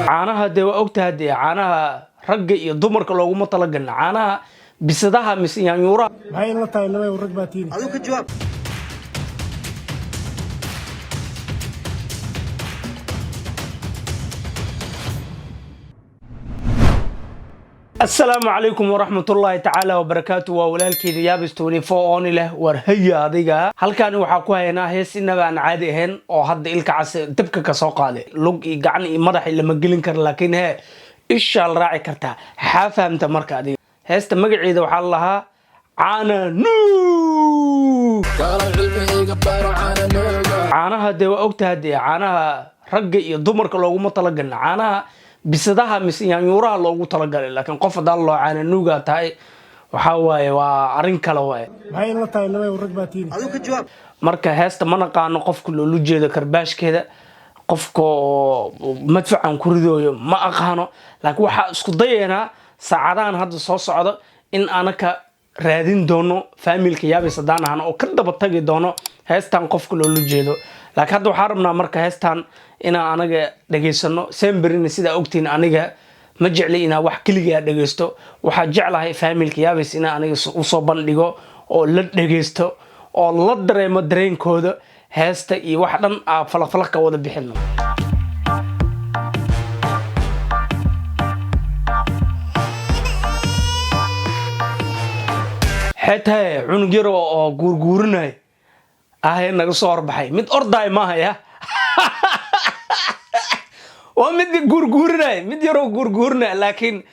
Caanaha dee waa ogtaha, dee caanaha ragga iyo dumarka looguma talagalin, caanaha bisadaha mise yaanyuuraha. Maxay la tahay laba rag baa tiini? Adigu ka jawaab. Asalaamu calaykum waraxmatullaahi tacaala wabarakaatu. Waa walaalkeeda Yaabis 24 ooni leh. War haya, adiga halkaani waxaa ku haynaa hees inaba aan caadi ahayn oo hadda Ilka Case dabka ka soo qaaday. Lug iyo gacan iyo madax lama gelin karo, laakiin hee ishaa la raaci kartaa. Xaa fahamta marka adiga? Heesta magaceeda waxaa la lahaa Caana Nuug. Caanaha dee waa ogtaha, dee caanaha ragga iyo dumarka looguma talagalin, caanaha bisadaha mise yaanyuuraha loogu talagalay. Laakiin qof haddaan loo caana nuugaa tahay, waxaa waaye waa arrin kale waaye. Maxay la tahay laba rag baa tiini? Adigu ka jawaab. Marka heesta ma naqaano qofka loola jeedo, karbaashkeeda qofka oo madfacan ku ridooyo ma aqaano, laakiin waxaa isku dayaynaa saacadahan hadda soo socda in anaka raadin doono faamilka Yaabis haddaan ahno oo ka daba tagi doono heestan qofka loola jeedo. Laakiin hadda waxaa rabnaa marka heestan inaan anaga dhegaysano semberina. Sidaa ogtihiin, aniga ma jecli inaa wax keligaa dhegaysto. Waxaa jeclahay faamilka Yaabis inaa aniga usoo bandhigo oo la dhegaysto oo la dareemo dareenkooda heesta iyo wax dhan aa falaqfalaq ka wada bixino. Xeetahay cunug yar oo guurguurinay ahay naga soo horbaxay. Mid ordaay maahaya, waa mid guurguurinay, mid yaroo guurguurinay. Laakiin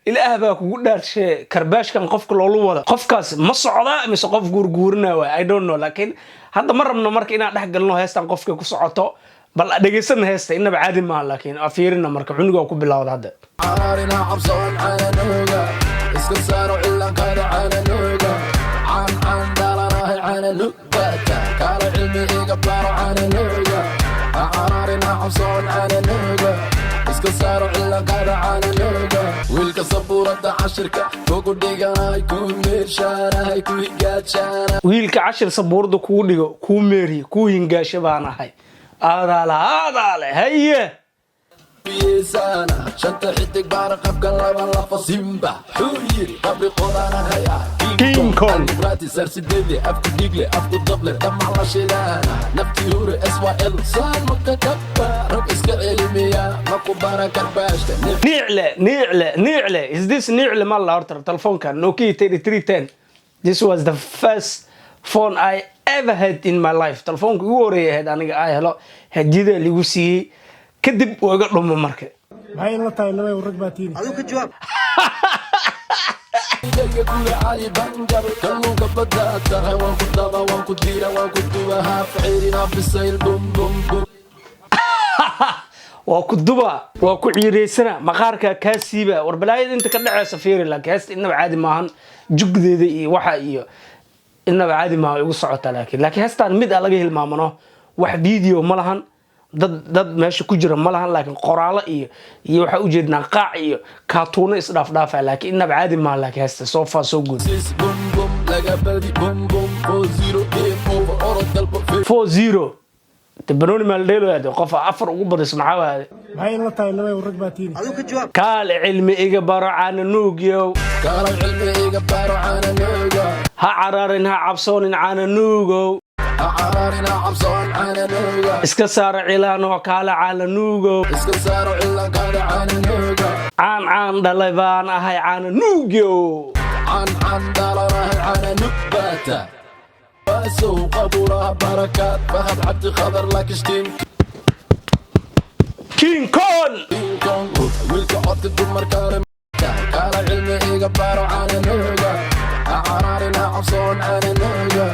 Ilaah baa kugu dhaarshe, karbaashkan qofka loola wada, qofkaas ma socdaa mise qof guurguurinay waay? I don't know. Laakiin hadda ma rabno marka inaan dhex galno heestan qofka ku socoto. Bal dhegaysana heesta, inaba caadi maaha. Laakiin aa fiirina marka cunugaa ku bilowda hadda. Caraarina cabsoon caananuuga, iska saaro cilaankaada caananuuga, caan caan dhalanahay caananugbata, kaala cilmi iga baro caananuuga. Caraarina cabsoon caananuuga, iska saaro cilaankaada caananuuga, wiilka sabuurada cashirka kugu dhiganay, ku meershaanahay, ku higaajana. Wiilka cashir sabuurada kuu dhigo, kuu meeriye, kuu hingaasho baan ahay. Aadaale aadaale, haye. Sana shanta xidig baana qabka laba lafa simba xuu yiri qabri qodanan haya. King Kong. Muqraati sarsideedle, afku dhigle, afku dable, damac la shidaana, nafti hure syl saan maka kaba rag iska celimiya maku bara karbaashka. Niicle, niicle, niicle. Is this niicle? Ma la horta telefoonka Nokia 3310. This was the first phone I ever had in my life. Telefoonka ugu horeeyay ahayd aniga ay helo, hadiyada ligu siiyey kadib waa iga dhumo marka. Maxay la tahay laba rag baa tiini? Adigu ka jawaab. Iga kula cali banjar kalluunka badda tahay, waan ku daba, waan ku diira, waan ku duba, haaf ciirin bisayl, bum bum bum. Waa ku duba, waa ku ciireysana, maqaarka kaa siiba. War balaayada inta ka dhaceysa fiiri. Laakiin heesta inaba caadi maahan, jugdeeda iyo waxa iyo inaba caadi maaha igu socotaa. Laakiin heestaan mid a laga hilmaamano, wax video ma lahan, dad meesha ku jira ma lahan, laakiin qoraalo iyo waxaa ujeednaa qaac iyo kaatuuno isdhaafdhaafa. Laakiin inaba caadi maaha. Laakiin heesta so far so good. Sis bum bum laga badi, bum bum 4-0, game over, orod dalbo. 4-0 de banooni maaldheelo aade, qof afar ugu badis maxaa waaye? Maxay la tahay laba rag baa tiini? Adigu ka jawaab. Kaale cilmi iga baro caana nuugyow. Kaala cilmi iga baro caananuuga. Ha cararin, ha cabsoonin caana nuugow. Ha caraarina cabsoon caananuuga. Iska saara cilaanoo kaale caana nuugow. Iska saaro cilaankaada caananuuga. Caan caan dhalay baan ahay caana nuugyow. Caan caan dhalanahay caananugbata, baasow qaburaha barakaad, Fahad Cabdi Khadar lakishtiin. King Kong. Kong, wiilka codka dumarkaale, kaala cilmi iga baro caananuuga, ha caraarina cabsoon caananuuga,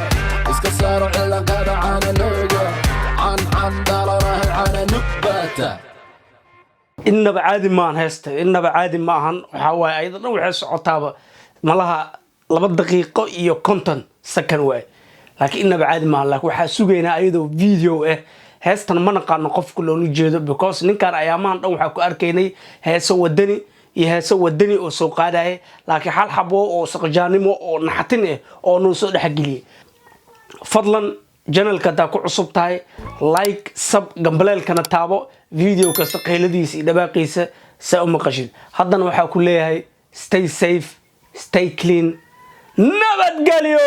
iska saaro cilaankaada caananuuga, caan caan dhalanahay caananugbata. Innaba caadi maahan heesta, innaba caadi ma ahan. Waxaa waaye ayada dhan waxay socotaaba malaha 2 daqiiqo iyo 50 second waaye, laakiin innaba caadi maahan. Laakiin waxaa sugaynaa ayadoo video ah. Heestan ma naqaano qofka loola jeedo, because ninkan ayaamahan dhan waxaa ku arkaynay heeso wadani iyo heeso wadani oo soo qaadaya, laakiin hal xabo oo saqjaanimo oo naxatin ah oo noo soo dhexgeliyay. Fadlan. Channelka haddaa ku cusub tahay, like, sub, gambaleelkana taabo, video kasta qayladiisa iyo dhawaaqiisa saa u maqashid. Haddana waxaa ku leeyahay, stay safe, stay clean, nabadgelyo.